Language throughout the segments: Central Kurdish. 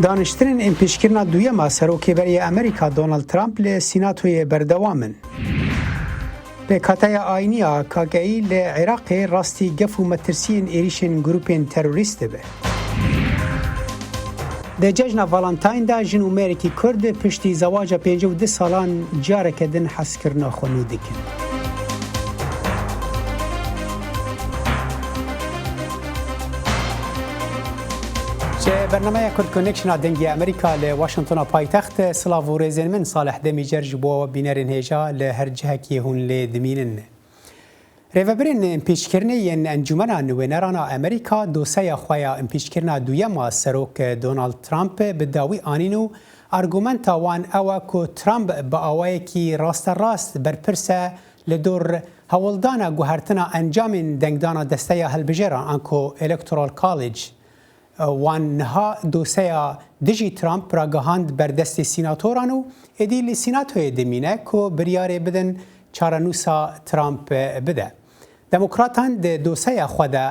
Daniştinên împîçkirina duyem a Serokê berê yê Amerîka Donald Trump li Sînatoyê berdewam in. Pêkhateya ayînî a KK'î li Iraqê rastî gef û metirsiyên êrîşên grûpên terorîst dibe. Di cejna Valentine de jin û mêrekî Kurd piştî zewaca 52 salan careke din hezkirina xwe nû dikin. Ji bernameya Kurd Connection a Dengê Amerîka li Washingtona paytext silav û rêzên min Salih Demîcer ji bo bînerên hêja li her cihekî hûn lê dimînin. Rêvebirên împîçkirinê yên Encûmena Niwêneran a Amerîka doseya xwe ya împîçkirina duyem a Serok Donald Trump bi dawî anîn û argumenta wan ew e ku Trump bi awayekî rasterast berpirs e li dor hewldana guhertina encamên dengdana Desteya Hilbijêran anku Electoral College. Wan niha doseya dijî Trump ragihand ber destê sînatoran û êdî li sînatoyê dimîne ku biryarê bidin çarenûsa Trump bide. Demokratan di doseya xwe de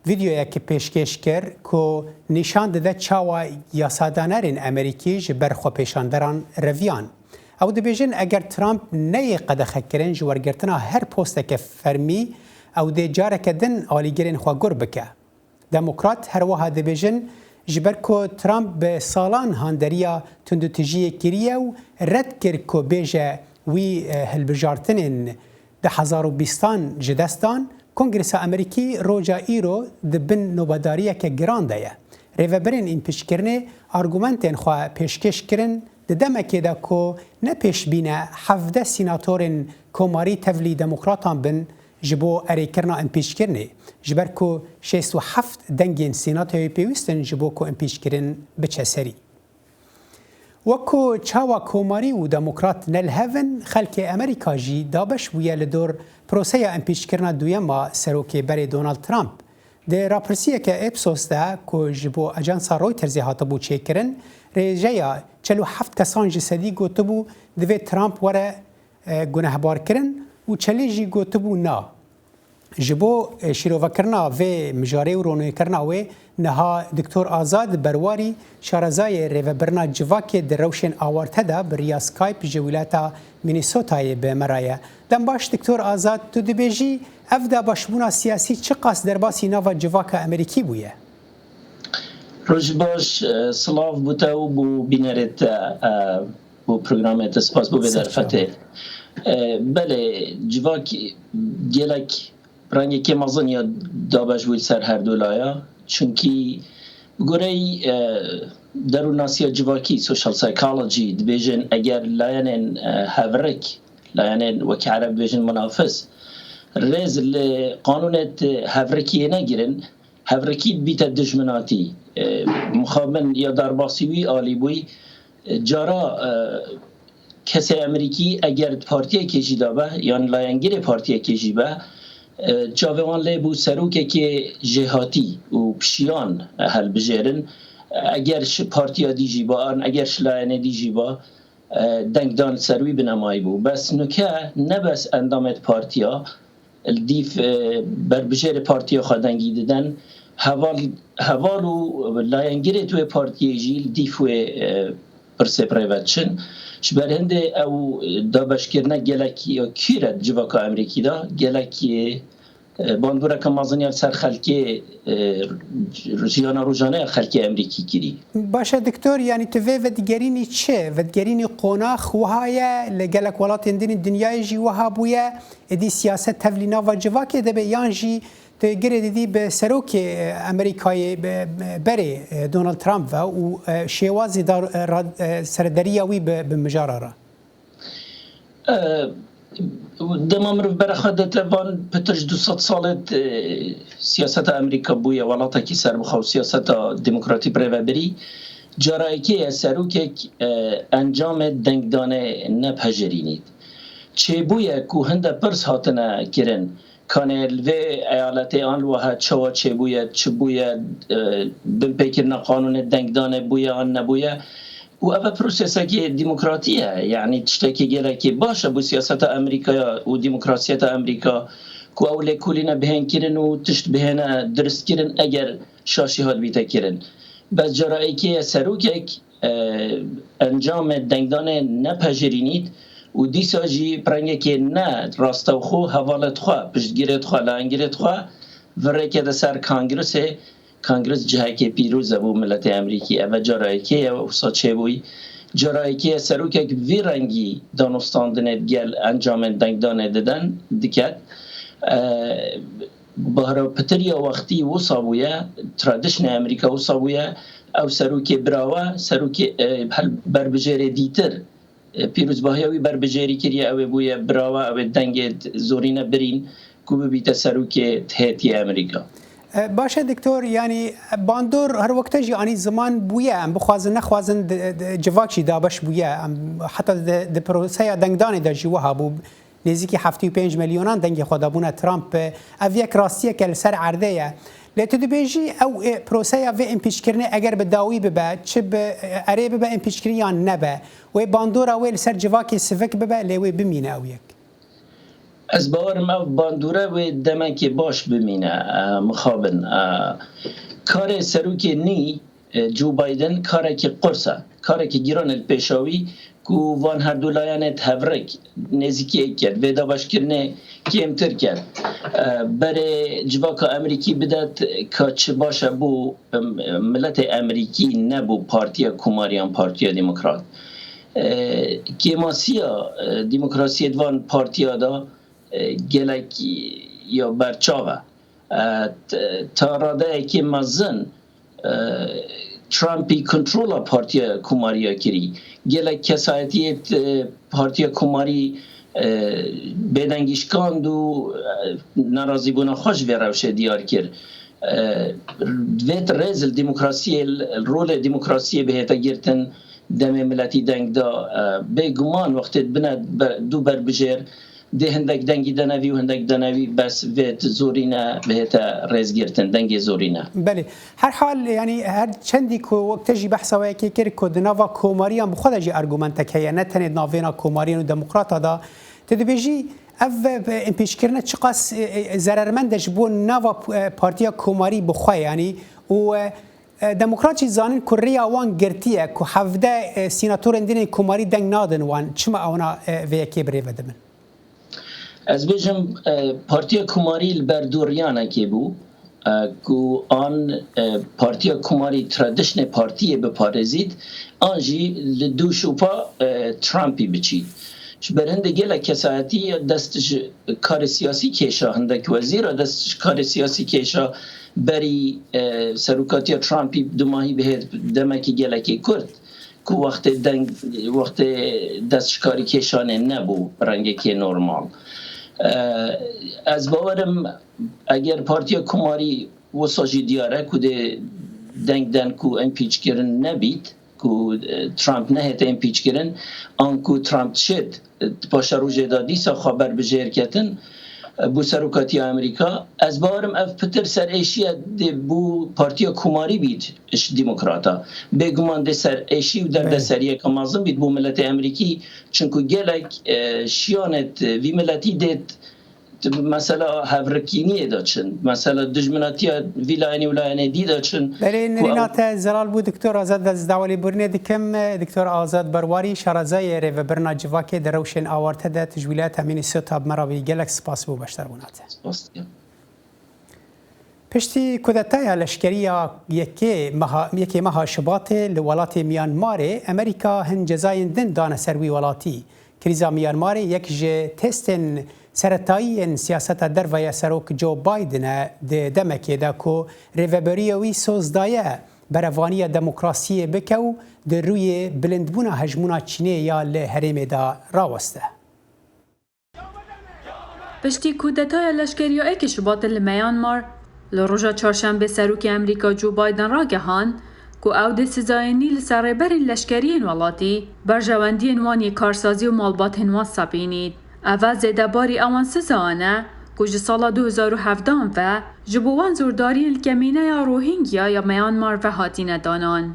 vîdeoyek pêşkêş kir ku nîşan dide çawa yasadanerên Amerîkî ji ber xwepêşanderan reviyan. Ew dibêjin eger Trump neyê qedexekirin ji wergirtina her posteke fermî ew dê careke din alîgirên xwe gur bike. Demokrat herwiha dibêjin ji ber ku Trump bi salan handeriya tundûtijiyê kiriye û red kir ku bêje wî hilbijartinên 2020 an ji dest dan, Kongresa Amerîkî roja îro di bin nobedariyeke giran de ye. Rêveberên împiçkirinê argumentên xwe pêşkêş kirin di demekê de ku ne pêşbîn e 17 sînatorên komarî tevlî demokratan bin ji bo erêkirina împîçkirinê, ji ber ku 67 dengên Sênatoyê pêwîst in ji bo ku împîçkirin biçe serî. Wek ku çawa Komarî û Demokrat ne li hev in, xelkê Amerîka jî dabeş bûye li dor proseya împîçkirina duyem a Serokê berê Donald Trump. Di rapirsiyeke Ipsos de ku ji bo ajansa Reutersê hatibû çêkirin, rêjeya 47 kesan ji sedî gotibû divê Trump were gunehbarkirin û Çelî jî gotibû na. Ji bo şîrovekirina vê mijarê û ronîkirina wê niha Diktor Azad Berwarî şarezayê rêvebirina civakê di rewşên awarte de bi riya Skype ji wîlayeta Minnesotayê bi me re ye. Dembaş Diktor Azad tu dibêjî ev dabaşbûna siyasî çiqas derbasî nava civaka Amerîkî bûye? Roj baş, silav bo te û bo bînerê te. Bo programê te spas bo vê derfetê. Belê civak gelek rengekê mezin ya dabeş bû li ser her du laya. Çunkî bi goreyî derûnnasiya civakî, social psychology, dibêjin eger layenên hevrik, layenên wekî ereb dibêjin munafis rêz li qanûnê hevrikiyê negirin, hevrikî dibîte dijminatî. Mixabin ya derbasî wî alî bûyî Cara kesê Amerîkî eger di partiyekê jî de be yan layengirê partiyekê jî be çavê wan lê bû serokekê jêhatî û pişiyan hilbijêrin. Eger ji partiya dî jî ba an eger ji layenê dî jî ba dengdan li ser wî binemayî bû. Bes nuke ne bes endamê di partiya Li dîf berbijêrê partiya xwe dengî didin. Heval heval û layengirê wê partiyê jî li dîf wê pirsê bi rê ve diçin. Ji ber hindê ew dabeşkirine gelek ya kîr e di civaka Amerîkî de gelek bandoreke mezin ya li ser xelkê jiyana rojane ya xelkê Amerîkî kirî. Baş e diktor yanî tu vê vedigerînî çi? Vedigerînî qonax wiha ye li gelek welatên din ên dinyayê jî wiha bûye Êdî siyaset tevlî nava civakê dibe yan jî tu girê didî bi serokê Amerîkayê berê Donald Trump ve û şêwazê da serederiya wî bi mijara re? Dema mirov bere xwe dide van pitir ji 200 salê siyaseta Amerîka bûye welatekî serbixwe û siyaseta demokratî birêvebirî cara yekê ye serokek encamê dengdanê nepejirînît. Çêbûye ku hinde pirs hatine kirin, kanê li vê eyaletê an li wiha çawa çêbûye, çi bûye, binpêkirina qanûnê dengdanê bûye an nebûye û ev e prosesekê demokratî ye. Yanî tiştekî gelekî baş e bo siyaseta Amerîkaya û demokrasiyeta Amerîka ku ew lêkolîne bihên kirin û tişt bihêne dirustkirin eger şaşî hatibîte kirin. بەس جارا ئێکێ سەرۆکێک ئەنجامێ دەنگدانێ نەپەژرینیت و دیسا ژی پرەنگێکێ نە ڕاستەوخۆ هەڤاڵێت خوە پشتگیرێت خوە لایەنگرێت خوە ڤڕێکێتە سەر کانگرسێ کانگرس جهەکێ پیروزە بو ملەتێ ئەمریکی ئەڤە جارا ئێکێیە وسا چێ بووی جارا ئێکێیە سەروکێک ڤی ڕەنگی دانوستاندنێت گەل ئەنجامێن دەنگدانێ ددەن دکەت بەهرە پتر یا وەختی وسا بوویە ترادشنێ ئەمریکا وسا بوویە ئەو سەروکێ براوە سەروکێ هەر بەربژێرێ دیتر پیروزباهیا وی بەربژێری کریە ئەوێ بوویە براوە ئەوێ دەنگێ زۆرینە برین کو ببیتە سەروکێ تهێتیە ئەمریکا. باشە دکتۆر یانی باندۆر هەر وەک تەژی ئانی زمان بوویە ئەم بخوازن نەخوازن جڤاک ژی دابەش بوویە ئەم حتا د پرۆسەیا دەنگدانێ دە ژی وەها بوو نێزیکی 75 ملیۆنان دەنگی خۆ دابوونە ترامپ ئەv یەک ڕاستیەکە لەسەر عەردەیە لێ تو دبێژی ئەو پرۆسەیا vê impeachkirinê eger bi dawî bibe çi bi erê bibe impeachkirin yan nebe wê bandora wê li ser civakê sivik bibe lê wê bimîne ew yek. Ez bawerim ev bandore wê demekê baş bimîne mixabin. Karê serokê nî Joe Biden karekî qurs e, karekî giran e li pêşa wî ku van her du layanê hevrik nêzîkî yek ket, vê dabeşkirinê kêmtir ket. Berê civaka Amerîkî bidet ka çi baş e bo miletê Amerîkî ne bo Partiya Komarî yan Partiya Demokrat. Kêmasiya demokrasiyê di van partiya de gelek ya berçav e. Ta radeyekî mezin Trumpî kontrola Partiya Komariya kirî. Gelek kesayetiyê Partiya Komarî bêdengî şikand û nerazîbûna xwe ji vê rewşê diyar kir. Divêt rêz li demokrasiyê, li rolê demokrasiyê bihête girtin demê miletî deng da. Bê guman wextê dibine du berbijêr dê hindek dengî dene vî û hindek dene wî bes vêt zorîne bihête rêzgirtin, dengê zorîne. Belê. Herhal yanî her çendî ku wek te jî behsa wê yekê kir ku di nava komariyan bi xwe de jî argumentek heye ne tenê di navbêna komariyan û demokrata de tu dibêjî ev impeachkirine çiqas zerermend e ji bo nava partiya komarî bi xwe yanî û Demokrat jî zanin ku rêya wan girtiye ku 17 sînatorên din ên komarî deng nadin wan çima ewna vê yekê bi rê ve dibin? Ez bêjim Partiya Komarî li ber du riyanekê bû ku an Partiya Komarî traditionê partiyê biparêzît an jî li dû şopa Trumpî biçît. Ji ber hindê gelek kesayetî dest ji karê siyasî kêşa, hindek wezîra dest ji karê siyasî kêşa berî serokatiya Trumpî du mahî bihêt demekî gelekî kurt. Ku wextê deng wextê dest ji karî kêşanê nebû bi rengekê normal. Ez bawer im eger Partiya Komarî wisa jî diyar e ku dê deng den ku impeachkirin nebît, ku Trump nehête impeachkirin an ku Trump dişêt di paşerojê de dîsa xwe ber bi jêr ketin bo serokatiya Amerîka. Ez bawer im ev pitir serêşiye dê bo Partiya Komarî bît ji Demokrata. Bêguman dê serêşî û derdeseriyeke mezin bît bo miletê Amerîkî çimku gelek şiyanêt vî miletî dê di mesela hevrikîniyê de çin, mesela dijminatiya vî layenê û layenê dî de çin. Belê nirîna te zelal bû Diktor Azad ez dawa lêborînê dikim. Diktor Azad Berwarî şarezayê rêvebirina civakê di rewşên awarte de tu ji wîlayeta Minnesota bi me re bûyî. Gelek spas bo beşdarbûna te. Spas dikim. Piştî kudetaya leşkerî ya yekê meha yekê meha Şibatê li welatê Myanmarê, Amerîka hin cezayên din dane ser wî welatî. Krîza Myanmarê yek ji testên seretayî yên siyaseta derve ya Serok Joe Biden e di demekê de ku rêveberiya wî soz daye berevaniya demokrasiyê bike û di rûyê bilindbûna hejmûna Çînê ya li herêmê de raweste. Piştî kudetaya leşkerî ya yekê Şubatê li Myanmar, li roja Çarşembê Serokê Amerîka Joe Biden ragihand ku ew dê sizayên nî li ser rêberên leşkerî yên welatî, berjewendiyên wan yê karsazî û malbatên wan sepînît. Ev e zêdebarî ewan sizayan e ku ji sala 2017 ve ji bo wan zordariyên li kemîneya Rohingya ya Myanmar ve hatine danan.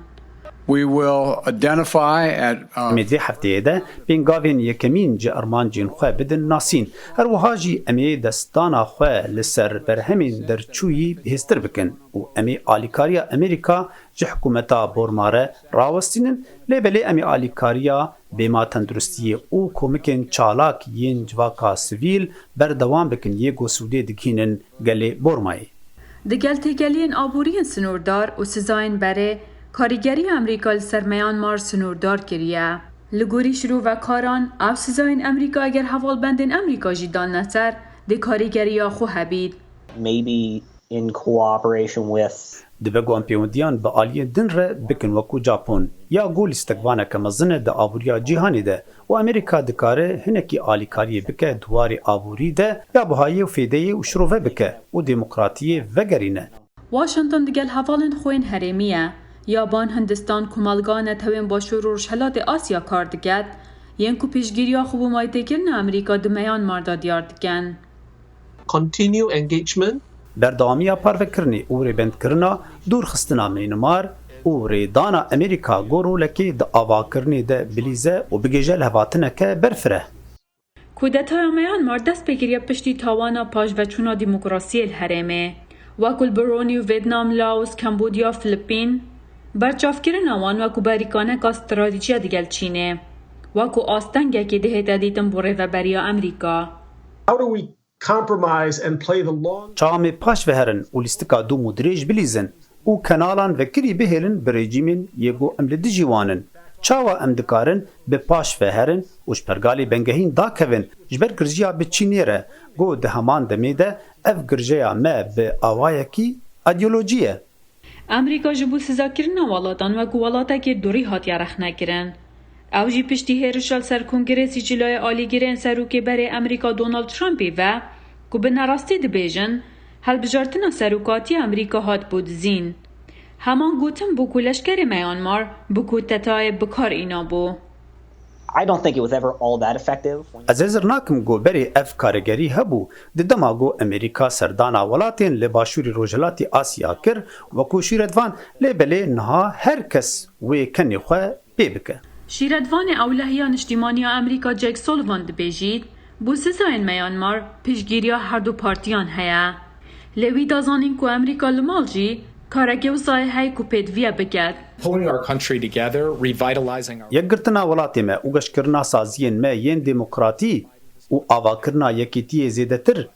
We will identify at. Em ê di vê hefteyê de pêngavên yekemîn ji armancên xwe bidin nasîn. Her wiha jî em ê destdana xwe li ser berhemên derçûyî bihêztir bikin û em ê alîkariya Amerîka ji hikûmeta Borma re rawestînin, lê belê em ê alîkariya bêma tenduristiyê û komikên çalak yên civaka sivîl berdewam bikin yê ku sûdê digihînin gelê Bormayê. Di gel têkeliyên aboriyên sinordar û sizayên berê, karîgeriya Amerîka li ser Myanmar sinordar kiriye. Li gorî şirovekaran, ew sizayên Amerîka eger hevalbendên Amerîka jî dan ne ser, dê karîgeriya xwe hebît. Maybe in cooperation with. Dibe ku em pêwendiyan bi aliyên din re bikin wekû Japon ya ku lîstekvaneke mezin e di aboriya cîhanê de û Amerîka dikare hinekî alîkariyê bike di warê aborî de ya bihayê û fêdeyê û şirove bike û demokratiyê vegerîne. Washington digel hevalên xwe yên herêmî ye, Yaban, Hindistan, Komelgeha Netewên Başûr û Rojhilatê Asya kar diket, yên ku piştgîriya xwe bo maytêkirina Amerîka di Myanmar de diyar dikin. Continue engagement. Berdewamiya parvekirinê û rêbendkirina dûrxistina Myanmar û rêdana Amerîka ku rolekê di avakirinê de bilîze û bigihêje lihevhatineke berfireh. Kudetaya Myanmar dest pê kiriye piştî tawana paşveçûna demokrasiyê li herêmê. Wekû li Brunei û Vietnam, Laos, Kambodya, Filipîn, berçavkirina wan wekû berîkaneka stratejî digel Çînê, wekû astengekê dihête dîtin bo rêveberiya Amerîka. How do we compromise and play the long. Çawa me paş veherin û lîstika dûm û dirêj bilîzin û kenalan vekirî bihêlin bi rejîmên yê ku em li dijî wan in? Çawa em dikarin bi paş veherin û ji pergalê bengehîn dakevin ji ber girjiya bi Çînê re ku di heman demê de ev girjeya me bi awayekî îdeolojî ye? Amerîka ji bo sizakirina welatan wekû welatekê durî hatiye rexnekirin. Ew jî piştî hêrişa li ser Kongresî cilayê alîgirên Serokê berê Amerîka Donald Trumpê ve ku bi nerastî dibêjin hilbijartina serokatiya Amerîka hatibû dizîn. Heman gotin bû ku leşkerê Myanmar bi kûtetayê bi kar înabû. I don't think it was ever all that effective. Ez hêzir nakim ku berê ev karegerî hebû di dema ku Amerîka serdana welatên li başûrê rojhilatê Asya kir wekû şîretvan lê belê niha her kes wê kenê xwe pê bike. Şîretvanê Ewlehiya Niştîmaniya Amerîka Jake Sullivan dibêjît, Bo sizayên Myanmar piştgîriya her du partiyan heye. Lê wî da zanîn ku Amerîka li mal jî karekê wisayê heye ku pêdiviye biket. Yekgirtina welatê me û geşkirina saziyên me yên demokratî û avakirina yekîtiyê zêdetir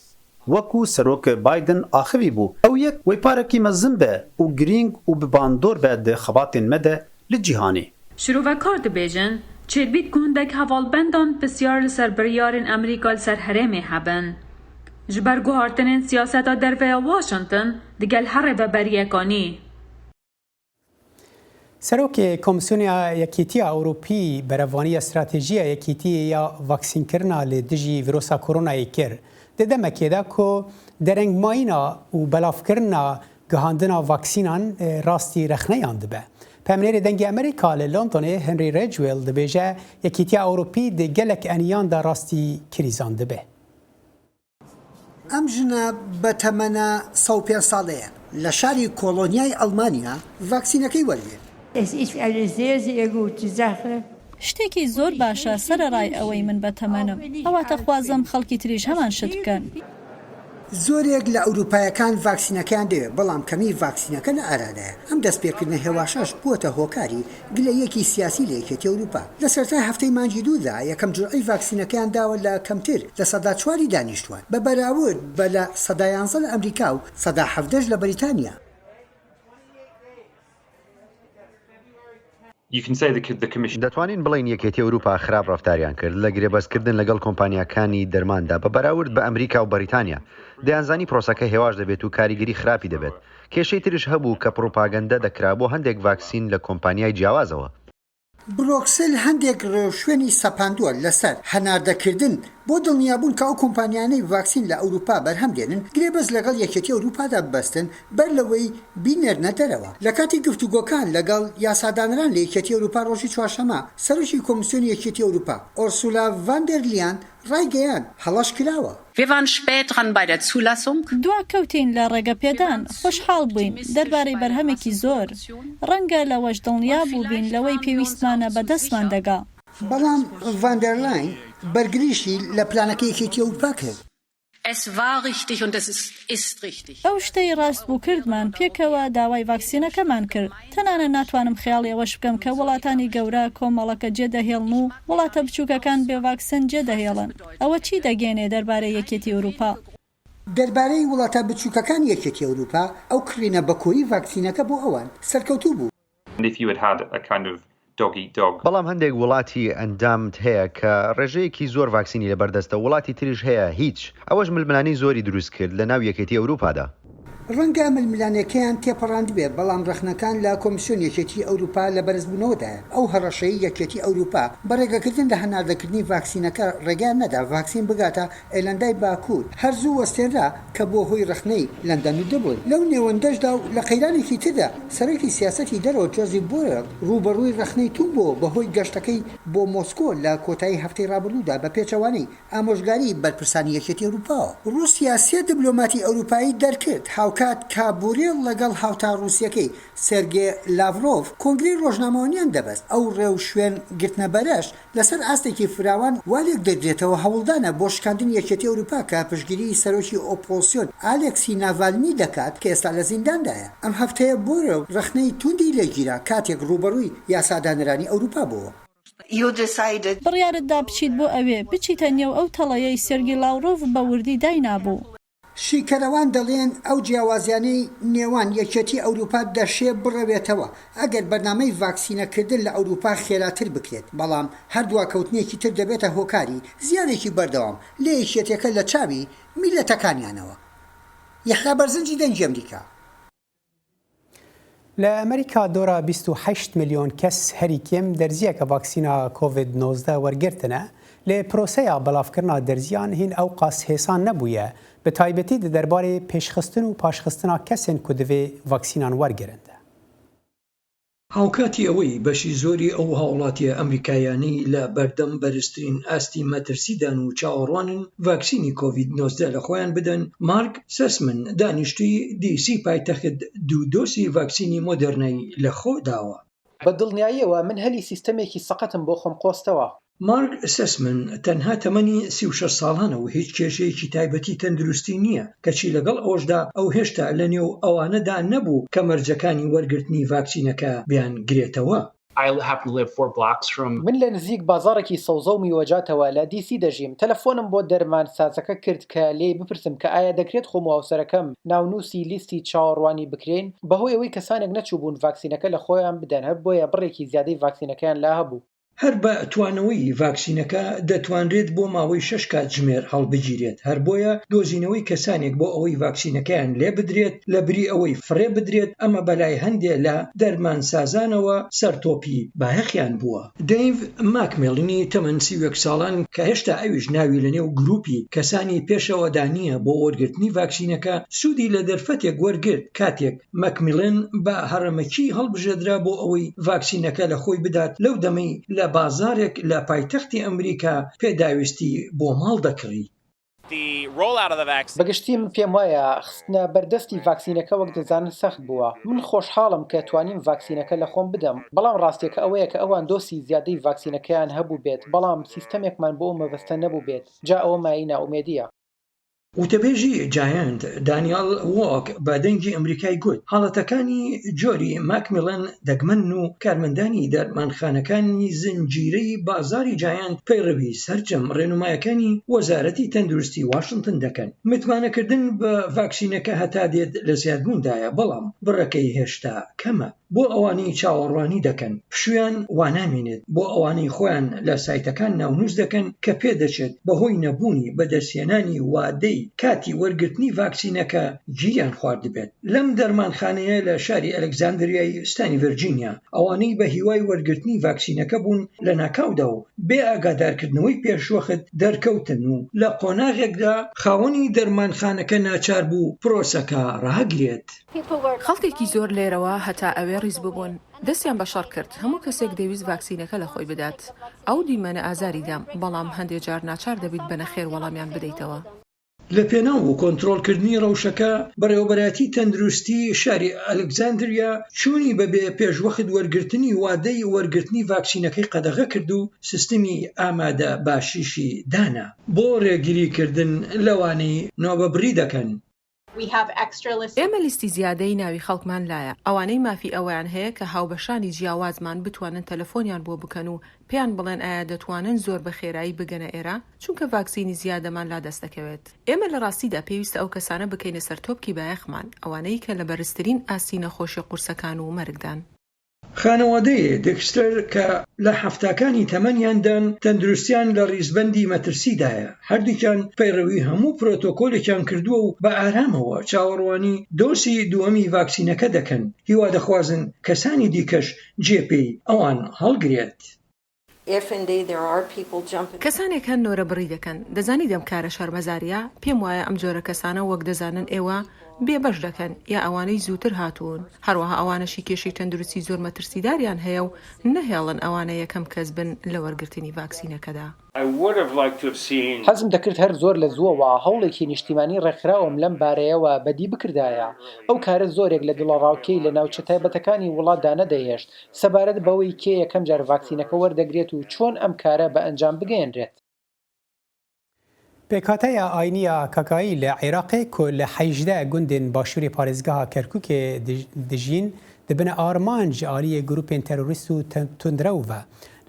wekû Serok Biden axivî bû. Ew yek wê parekî mezin be û girîng û bi bandor be di xebatên me de li cîhanê. Şirovekar dibêjin, çêdibît ku hindek hevalbendan pisyar li ser biryarên Amerîka li ser herêmê hebin. Ji ber guhartinên siyaseta derve ya Washington digel her rêveberiyeka nî. Serokê Komîsyona Yekîtiya Ewropî berevaniya stratejiya yekîtiyê ya vaksînkirina li dijî vîrosa koronayê kir. Di demekê de ku derengmayîna û belavkirina gihandina vaksînan rastî rexneyan dibe. Pemnêrê Dengê Amerîka li Londonê Henry Ridgwell dibêje Yekîtiya Ewropî di gelek eniyan de rastî krîzan dibe. ئەم ژنە بەتەمەنە 105 ساڵەیە لە شاری کۆڵۆنیای ئەڵمانیا ڤاکسینەکەی وەرگرت. شتێکی زۆر باشە سەرەڕای ئەوەی من بەتەمەنم، ئاواتەخوازم خەڵکی تریش هەمان شت بکەن. زۆرێک لە ئەوروپایەکان ڤاکسینەکەیان دەوێت، بەڵام کەمیی ڤاکسینەکە لە ئارادایە. ئەم دەستپێکردنە هێواشەش بووەتە هۆکاری گلەییەکی سیاسی لە یەکێتی ئەوروپا. لە سەرەتای هەفتەی مانگی دوودا یەکەم جورعەی ڤاکسینەکەیان داوە لە کەمتر 4% ی دانیشتووان، بە بەراورد بە 11% لە ئەمریکا و 17% لە بەریتانیا. دەتوانین بڵێین یەکێتی ئەوروپا خراپ ڕەفتاریان کرد لە گرێبەستکردن لەگەڵ کۆمپانیاکانی دەرماندا بە بەراورد بە ئەمریکا و بەریتانیا. دەیانزانی پرۆسەکە هێواش دەبێت و کاریگەری خراپی دەبێت. کێشەی تریش هەبوو کە پڕوپاگەندە دەکرا بۆ هەندێک ڤاکسین لە کۆمپانیای جیاوازەوە. برۆکسل هەندێک ڕێوشوێنی سەپاندووە لەسەر هەناردەکردن بۆ دڵنیابوون کە ئەو کۆمپانیانەی ڤاکسین لە ئەوروپا بەرهەم دێنن گرێبەست لەگەڵ یەکێتی ئەوروپادا ببەستن بەر لەوەی بینێرنە دەرەوە. لە کاتی گفتوگۆکان لەگەڵ یاسادانەران لە یەکێتی ئەوروپا ڕۆژی چوارشەممە، سەرۆکی کۆمیسیۆنی یەکێتی ئەوروپا ئۆرسولا ڤان دێر لیان ڕایگەیاند، هەڵەش کراوە. دواکەوتین لە ڕێگەپێدان، خۆشحاڵ بووین دەربارەی بەرهەمێکی زۆر، ڕەنگە لەوەش دڵنیا بووبین لەوەی پێویستمانە بەدەستمان دەگا. بەڵام ڤان دێر لاین بەرگریشی لە پلانەکەی یەکێتی ئەوروپا کرد. ئەو شتەی ڕاست بوو کردمان، پێکەوە داوای ڤاکسینەکەمان کرد. تەنانەت ناتوانم خەیاڵی ئەوەش بکەم کە وڵاتانی گەورە کۆمەڵەکە جێدەهێڵن و وڵاتە بچووکەکان بێ ڤاکسن جێدەهێڵن. ئەوە چی دەگەیەنێ دەربارەی یەکێتی ئەوروپا؟ دەربارەی وڵاتە بچووکەکانی یەکێتی ئەوروپا، ئەو کڕینە بەکۆیی ڤاکسینەکە بۆ ئەوان سەرکەوتوو بوو. بەڵام هەندێک وڵاتی ئەندامت هەیە کە ڕێژەیەکی زۆر ڤاکسینی لەبەردەستە و وڵاتی تریش هەیە هیچ، ئەوەش ململانێی زۆری دروستکرد لەناو یەکێتی ئەوروپادا. ڕەنگە ململانێکەیان تێپەڕاندبێت، بەڵام ڕەخنەکان لە کۆمیسیۆنی یەکێتیی ئەوروپا لە بەرزبوونەوەدایە. ئەو هەڕەشەی یەکێتی ئەوروپا بە ڕێگەکردن لە هەناردەکردنی ڤاکسینەکە ڕێگەیان نەدا ڤاکسین بگاتە ئێرلەندای باکوور، هەر زوو وەستێنرا کە بووە هۆی ڕەخنەی لەندەن و دبلن. لەو نێوەندەشدا و لە قەیرانێکی تردا، سەرۆکی سیاسەتی دەرەوە جۆزیپ بۆرێڵ ڕووبەڕووی ڕەخنەی توند بووەوە بەهۆی گەشتەکەی بۆ مۆسکۆ لە کۆتایی هەفتەی ڕابردوودا بە پێچەوانەی ئامۆژگاری بەرپرسانی یەکێتی ئەوروپاوە. ڕووسیا سێ دبلۆماتی ئەوروپایی دەرکرد، هاوکات کە بورێڵ لەگەڵ هاوتا ڕووسیەکەی سێرگێ لاڤرۆڤ کۆنگرەی ڕۆژنامەوانیان دەبەست، ئەو ڕێوشوێن گرتنەبەرەش لەسەر ئاستێکی فراوان وا لێکدەدرێتەوە هەوڵدانە بۆ شکاندنی یەکێتی ئەوروپا کە پشتگیریی سەرۆکی ئۆپۆزسیۆن ئالێکسی ناڤالنی دەکات کە ئێستا لە زینداندایە. ئەم هەفتەیە بۆرێڵ ڕەخنەی توندی لێگیرا کاتێک ڕووبەڕووی یاسادانەرانی ئەوروپا بۆوە. بڕیارت دا بچیت بۆ ئەوێ، بچیتە نێو ئەو تەڵەیەی سێرگی لاوڕۆڤ بە وردی داینابوو. شیکەرەوان دەڵێن ئەو جیاوازیانەی نێوان یەکێتی ئەوروپا دەشێ بڕەوێتەوە ئەگەر بەرنامەی ڤاکسینەکردن لە ئەوروپا خێراتر بکرێت، بەڵام هەر دواکەوتنێکی تر دەبێتە هۆکاری زیانێکی بەردەوام لە یەکێتیەکە لە چاوی میللەتەکانیانەوە. یەحیا بەرزنجی دەنگی ئەمریکا. لە ئەمریکا دۆرا 28 ملیۆن کەس هەری کێم دەرزیەکە ڤاکسینا کۆڤید 19 وەرگرتنە، لێ پرۆسەیا بەلاڤکردنا دەرزیان هین ئەوقاس هێسان نەبویە، bi taybetî di derbarê pêşxistin û paşxistina kesên ku divê vaksînan wergirin de. هاوکاتی ئەوەی بەشی زۆری ئەو هاوڵاتییە ئەمریکاییانەی لە بەردەم بەرزترین ئاستی مەترسیدان و چاوەڕوانن ڤاکسینی کۆڤید 19 لە خۆیان بدەن، مارک سەسمن دانیشتووی دی سی پایتەخت دوو دۆسی ڤاکسینی مۆدێرنای لە خۆ داوە. بە دڵنیاییەوە من هەلی سیستەمێکی سەقەتم بۆ خۆم قۆستەوە. مارک سەسمن تەنها تەمەنی 36 ساڵانە و هیچ کێشەیەکی تایبەتی تەندروستی نییە، کەچی لەگەڵ ئەوەشدا ئەو هێشتا لەنێو ئەوانەدا نەبوو کە مەرجەکانی وەرگرتنی ڤاکسینەکە بیانگرێتەوە. من لە نزیک بازاڕێکی سەوزە و میوەجاتەوە لە دی سی دەژیم، تەلەفۆنم بۆ دەرمانسازەکە کرد کە لێی بپرسم کە ئایا دەکرێت خۆم و هاوسەرەکەم ناونووسی لیستی چاوەڕوانی بکرێین، بەهۆی ئەوەی کەسانێک نەچووبوون ڤاکسینەکە لە خۆیان بدەن هەر بۆیە بڕێکی زیادەی ڤاکسینەکەیان لا هەبوو. هەر بە توانەوەی ڤاکسینەکە دەتوانرێت بۆ ماوەی شەش کاتژمێر هەڵبگیرێت، هەر بۆیە دۆزینەوەی کەسانێک بۆ ئەوەی ڤاکسینەکەیان لێبدرێت لە بری ئەوەی فڕێ بدرێت، ئەمە بەلای هەندێ لە دەرمانسازانەوە سەرتۆپی بایەخیان بووە. دەیڤ ماکمێلنی تەمەن 31 ساڵان کە هێشتا ئەویش ناوی لەنێو گرووپی کەسانی پێشەوەدا نییە بۆ وەرگرتنی ڤاکسینەکە، سوودی لە دەرفەتێک وەرگرت کاتێک مەکمیلن بە هەڕەمەکی هەڵبژێردرا بۆ ئەوەی ڤاکسینەکە لە خۆی بدات لەو دەمەی لە بازاڕێک لە پایتەختی ئەمریکا پێداویستی بۆ ماڵ دەکڕی. بە گشتی من پێم وایە خستنە بەردەستی ڤاکسینەکە وەک دەزانن سەخت بووە. من خۆشحاڵم کە توانیم ڤاکسینەکە لە خۆم بدەم، بەڵام ڕاستیەکە ئەوەیە کە ئەوان دۆسی زیادەی ڤاکسینەکەیان هەبووبێت بەڵام سیستەمێکمان بۆ ئەو مەبەستە نەبووبێت، جا ئەوە مایەی نائومێدیە. وتەبێژی جایەنت، دانیاڵ وۆک بە دەنگی ئەمریکای گوت، حاڵەتەکانی جۆری ماکمیلن دەگمەنن و کارمەندانی دەرمانخانەکانی زنجیرەی بازاڕی جایەنت پەیڕەوی سەرجەم ڕێنومایەکانی وەزارەتی تەندروستی واشنتن دەکەن. متمانەکردن بە ڤاکسینەکە هەتا دێت لە زیادبووندایە، بەڵام بڕەکەی هێشتا کەمە. بۆ ئەوانەی چاوەڕوانی دەکەن پشوویان وانامێنێت، بۆ ئەوانەی خۆیان لە سایتەکان ناونووس دەکەن کە پێدەچێت بەهۆی نەبوونی بەدەستهێنانی وادەی کاتی وەرگرتنی ڤاکسینەکە گیریان خواردبێت لەم دەرمانخانەیە لە شاری ئەلێکزاندریای ستانی ڤێرجینیا ئەوانەی بە هیوای وەرگرتنی ڤاکسینەکە بوون لەناکاودا و بێ ئاگادارکردنەوەی پێشوەخت دەرکەوتن و لە قۆناغێکدا خاوەنی دەرمانخانەکە ناچار بوو پرۆسەکە ڕاگرێت. خەڵکێکی زۆر لێرەوە هەتا ئەوێ ڕیز ببوون. دەستیان بە شەڕ کرد. هەموو کەسێک دەیویست ڤاکسینەکە لە خۆی بدات. ئەو دیمەنە ئازاری دام، بەڵام هەندێ جار ناچار دەبیت بە نەخێر وەڵامیان بدەیتەوە. لە پێناو کۆنترۆڵکردنی ڕەوشەکە، بەڕێوەبەرایەتی تەندروستی شاری ئەلکزاندریا چوونی بەبێ پێشوەخت وەرگرتنی وادەی وەرگرتنی ڤاکسینەکەی قەدەغە کرد و سیستمی ئامادە باشیشی دانا بۆ ڕێگریکردن لەوانەی نۆبەبڕی دەکەن. ئێمە لیستی زیادەی ناوی خەڵکمان لایە، ئەوانەی مافی ئەوەیان هەیە کە هاوبەشانی جیاوازمان بتوانن تەلەفۆنیان بۆ بکەن و پێیان بڵێن ئایا دەتوانن زۆر بە خێرایی بگەنە ئێرە، چونکە ڤاکسینی زیادەمان لا دەست دەکەوێت. ئێمە لە ڕاستیدا پێویستە ئەو کەسانە بکەینە سەر تۆپکی بایەخمان، ئەوانەی کە لە بەرزترین ئاستی نەخۆشیە قورسەکان و مەرگدان. خانەوادەی دێکستەر کە لە حەفتاکانی تەمەنیاندان، تەندروستیان لە ڕیزبەندی مەترسیدایە، هەردووکیان پەیڕەوی هەموو پرۆتۆکۆلێکیان کردووە و بە ئارامەوە چاوەڕوانی دۆسی دووەمی ڤاکسینەکە دەکەن، هیوا دەخوازن کەسانی دیکەش جێ پێی ئەوان هەڵگرێت. کەسانێک هەن نۆرە بڕی دەکەن، دەزانیت ئەم کارە شەرمەزاریە، پێم وایە ئەم جۆرە کەسانە وەک دەزانن ئێوە بێ بەش دەکەن یا ئەوانەی زووتر هاتوون، هەروەها ئەوانەشی کێشەی تەندروستی زۆر مەترسیداریان هەیە و نەهێڵن ئەوانە یەکەم کەس بن لە وەرگرتنی ڤاکسینەکەدا. حەزم دەکرد هەر زۆر لە زووەوە هەوڵێکی نیشتیمانی ڕێکخراوم لەم بارەیەوە بەدی بکردایە. ئەو کارە زۆرێک لە دڵەڕاوکێی لە ناوچە تایبەتەکانی وڵاتدا نەدەهێشت سەبارەت بەوەی کێ یەکەم جار ڤاکسینەکە وەردەگرێت و چۆن ئەم کارە بە ئەنجام بگەیەنرێت. پێکهاتەیا ئاینییا کاکایی li Iraqê ku li 18 gundên başûrê parêzgeha Kerkûkê dijîn, dibine armanc ji aliyê grûpên terorîst û tundrew ve.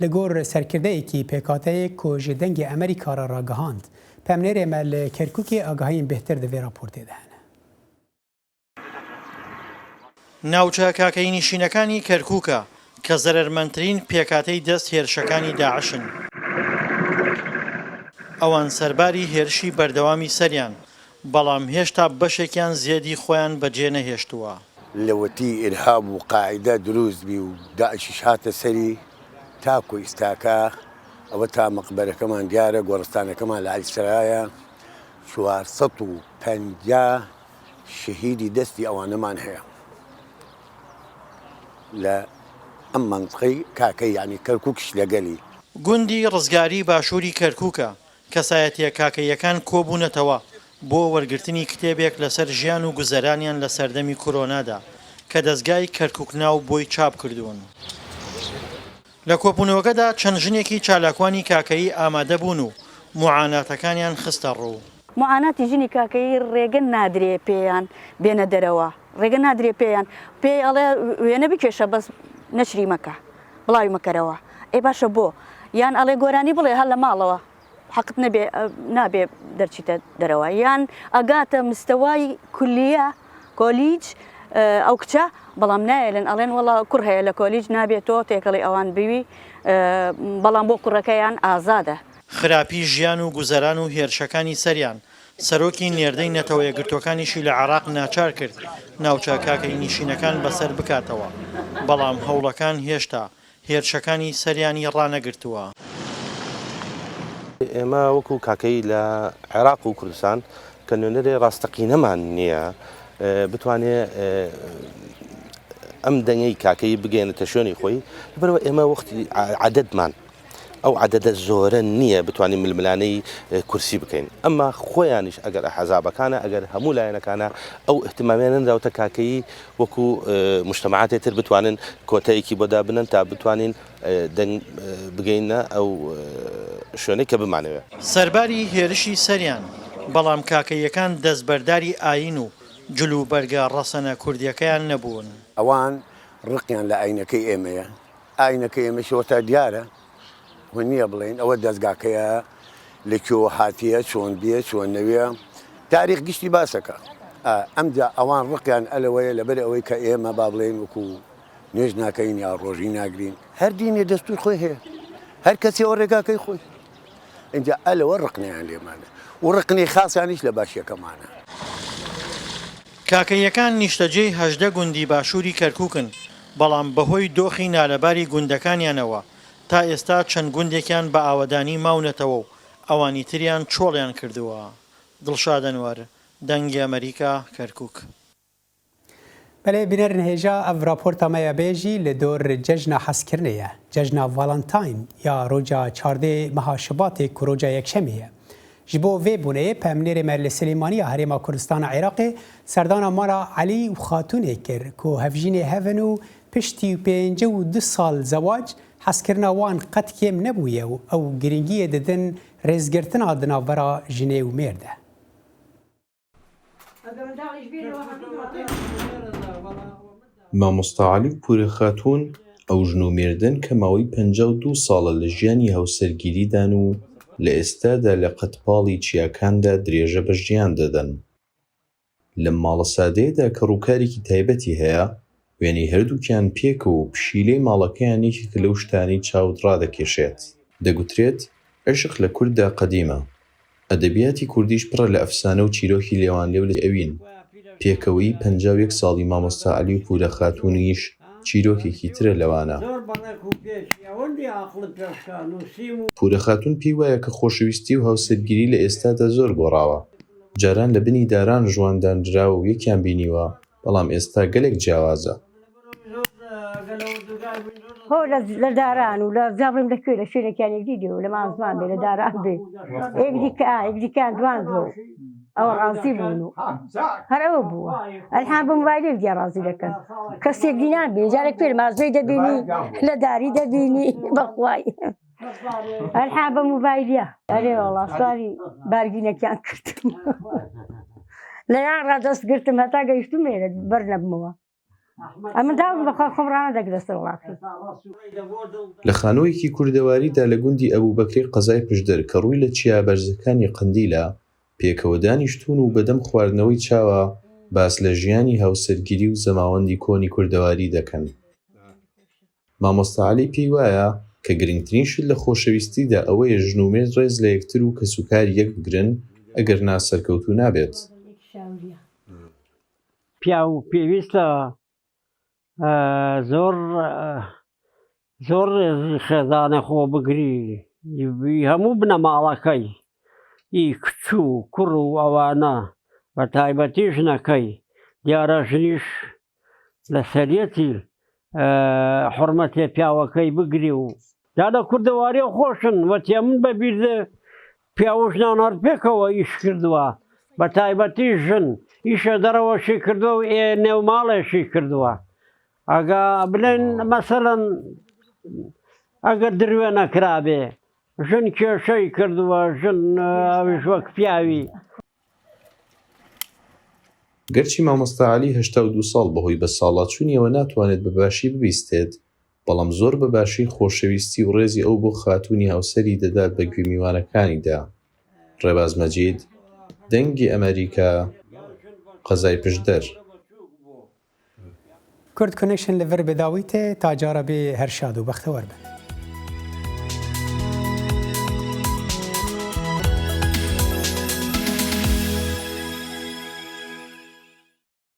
Li gor serkirdeyekî pêkhateyê ku ji Dengê Amerîka re ragihand, pemnêrê me li Kerkûkê agahiyên bêhtir di vê raportê de hene. ناوچە کاکەیینیشینەکانی کەرکووکە کە زەرەرمەندترین پێکهاتەی دەست هێرشەکانی داعشن. ئەوان سەرباری هێرشی بەردەوامی سەریان، بەڵام هێشتا بەشێکیان زێدی خۆیان بەجێ نەهێشتووە. لەوەتی ئیرهاب و قاعیدە دروست بی و داعشیش هاتە سەری تاکو ئیستاکە ئەوە تا مەقبەرەکەمان دیارە گۆڕستانەکەمان لە عەلی سەرایە 450 شەهیدی دەستی ئەوانەمان هەیە لە ئەم مەنتقەی کاکەی یانی کەرکوکیش لەگەلی. گوندی ڕزگاری باشووری کەرکوکە، کەسایەتییە کاکەییەکان کۆبوونەتەوە بۆ وەرگرتنی کتێبێک لەسەر ژیان و گوزەرانیان لە سەردەمی کۆرۆنادا کە دەزگای کەرکوک ناو بۆی چاپ کردوون. لە کۆبوونەوەکەدا چەند ژنێکی چالاکوانی کاکەیی ئامادەبوون و موعاناتەکانیان خستەڕوو. موعاناتی ژنی کاکەیی ڕێگە نادرێ پێیان بێنە دەرەوە ڕێگە نادرێ پێیان پێی ئەڵێ وێنە بکێشە بەس نەشری مەکە بڵاوی مەکەرەوە ئەی باشە بۆ یان ئەڵێ گۆرانی بڵێ هەر لە ماڵەوە حەقت نەبێ نابێ دەرچیتە دەرەوە یان ئەگاتە مستەوای کولیە کۆلیج ئەو کچە بەڵام نایەلن ئەڵێن وەڵا کوڕ هەیە لە کۆلیج نابێت تۆ تێکەڵی ئەوان بوی بەڵام بۆ کوڕەکەیان ئازادە. خراپی ژیان و گوزەران و هێرشەکانی سەریان، سەرۆکی نێردەی نەتەوەیەکگرتووەکانیشی لە عێراق ناچار کرد ناوچە کاکەیینیشینەکان بەسەر بکاتەوە، بەڵام هەوڵەکان هێشتا هێرشەکانی سەریانی ڕانەگرتووە. ئێمە وەکو کاکەیی لە عێراق و کوردستان کە نوێنەرێ ڕاستەقینەمان نییە بتوانێ ئەم دەنگەی کاکەیی بگەیەنێتە شوێنی خۆی، لەبەرئەوە ئێمە وەختی عەدەدمان ئەو عەدەدە زۆرە نییە بتوانین ململانێی کورسی بکەین، ئەمما خۆیانیش ئەگەر ئەحزابەکانە ئەگەر هەموو لایەنەکانە ئەو ئیهتمامیان نەدراوتە کاکەیی وەکو مجتەمەعاتێ تر بتوانن کۆتایەکی بۆ دابنەن تا بتوانین دەنگ بگەینە ئەو شوێنەی کە بمانەوێ. سەرباری هێرشی سەریان، بەڵام کاکەییەکان دەستبەرداری ئایین و جلوبەرگە ڕەسەنە کوردییەکەیان نەبوون. ئەوان ڕقیان لە ئایینەکەی ئێمەیە، ئاینەکەی ئێمەش وەتا دیارە و نییە بڵێین ئەوە دەزگاکەیە لە کوێوە هاتیە چۆن بیە چۆن نەویە تاریخ گشتی باسەکە ئەمجا ئەوان ڕقیان ئەلەوەیە لەبەر ئەوەی کە ئێمە با بڵێین وەکو نوێژ ناکەین یا ڕۆژی ناگرین هەر دینێ دەستور خۆی هەیە هەر کەسیەوە ڕێگاکەی خۆی ئینجا ئەلەوە ڕقنیان لێمانە و ڕقنی خاصیانیش لە باشیەکەمانە. کاکەییەکان نیشتەجێی 18 گوندی باشووری کەرکووکن، بەڵام بەهۆی دۆخی نالەباری گوندەکانیانەوە تا ئێستا چەند گوندێکیان بە ئاوەدانی ماونەتەوە و ئەوانی تریان چۆڵیان کردووە. دڵشاد ئەنوەر، دەنگی ئەمەریکا، کەرکوک. بەلێ بینەرن هێژا ئەڤ راپۆرتا me ya bê jî li dor cejna hezkirinê ye. Cejna Valentine ya roja çardê meha Şibatê ku roja yekşemê ye. Ji bo vê boneyê peyamnêrê me li Silêmaniya Herêma Kurdistana Iraqê serdana mala Elî û Xatûnê kir ku hevjînê hev in û piştî 52 sal zewac hezkirina wan qet kêm nebûye û ew girîngiyê didin rêzgirtina di navbera jinê û mêr de. مامۆستا عەلی و پورە خاتوون ئەو ژن و مێردەن کە ماوەی 52 ساڵە لە ژیانی هاوسەرگیریدان و لە ئێستادا لە قەدپاڵی چیاکاندا درێژە بە ژیان دەدەن. لەم ماڵە سادەیەدا کە ڕووکارێکی تایبەتی هەیە، وێنەی هەردووکیان پێکەوە و پشیلەی ماڵەکەیان یەکێکە لەو شتانەی چاوت ڕادەکێشێت. دەگوترێت عیشق لە کورددا قەدیمە، ئەدەبیاتی کوردیش پڕە لە ئەفسانە و چیرۆکی لێوانلێو لە ئەوین، پێکەوەیی 51 ساڵی مامۆستا عەلی و پوورە خاتوونیش چیرۆکێکی ترە لەوانە. پوورە خاتوون پێی وایە کە خۆشەویستی و هاوسەرگیری لە ئێستادا زۆر گۆڕاوە، جاران لە بنی داران ژوان دانراوە و یەکیان بینیوە، بەڵام ئێستا گەلێک جیاوازە. هۆ لە داران و لە جا بڵێم لە کوێ لە شوێنێکیان یەکدی دێ و لە مازمان بێ لە داران بێ یەکدی کە یەکدیکان دوان بوو ئەوە ڕازی بوون و هەر ئەوە بووە ئەلحان بە موبایلێک دیان ڕازی دەکەن کەسێک دی نابینی جارێک پێ مازوی دەبینی لە داری دەبینی بەخوای ئەلحان بە موبایلیە ئەرێ وەڵا سواری بارگینەکیان کردم لەیان ڕادەست گرتم هەتا گەیشتم لێرە بەر نەبمەوە ئەمن داوم بەخوا خۆم ڕانەدەگرە سەر وڵاخی. لە خانوویەکی کوردەواریدا لە گوندی ئەبوبەکرەی قەزای پشدەر کە ڕووی لە چیا بەرزەکانی قەندیلە، پێکەوە دانیشتوون و بەدەم خواردنەوەی چاوە باس لە ژیانی هاوسەرگیری و زەماوەندی کۆنی کوردەواری دەکەن. مامۆستا عەلی پێی وایە کە گرنگترین شت لە خۆشەویستیدا ئەوەیە ژن و مێرد ڕێز لە یەکتر و کەسوکاری یەک بگرن، ئەگەرنا سەرکەوتوو نابێت. پیاو پێویستە زۆر زۆر ڕێزی خێزانە خۆ بگری هەموو بنەماڵەکەی ئی کچ و کوڕ و ئەوانە بە تایبەتی ژنەکەی دیارە ژنیش لەسەریەتی حڕمەتێ پیاوەکەی بگری و دا لە کوردەواری خۆشن وەتیە من بە بیر پیاو و ژنان هەر پێکەوە ئیش کردووە بە تایبەتی ژن ئیشە دەرەوەشی کردووە و ئێ نێو ماڵێشی کردووە ئەگا بلێن مەسەلەن ئەگەر دروێ نەکرابێ ژن کێشەی کردووە ژن ئەویش وەک پیاوی. گەرچی مامۆستا عەلی 82 ساڵ بەهۆی بەساڵاچوونیەوە ناتوانێت بە باشی ببیستێت، بەڵام زۆر بە باشی خۆشەویستی و ڕێزی ئەو بۆ خاتوونی هاوسەری دەدات بە گوێ میوانەکانیدا. ڕێباز مەجید، دەنگی ئەمەریکا، قەزای پشدەر. کورد کۆنێکشن لە ڤر بە داوی تێ تا جارە بێ هەر شاد و بەختەوەر بن.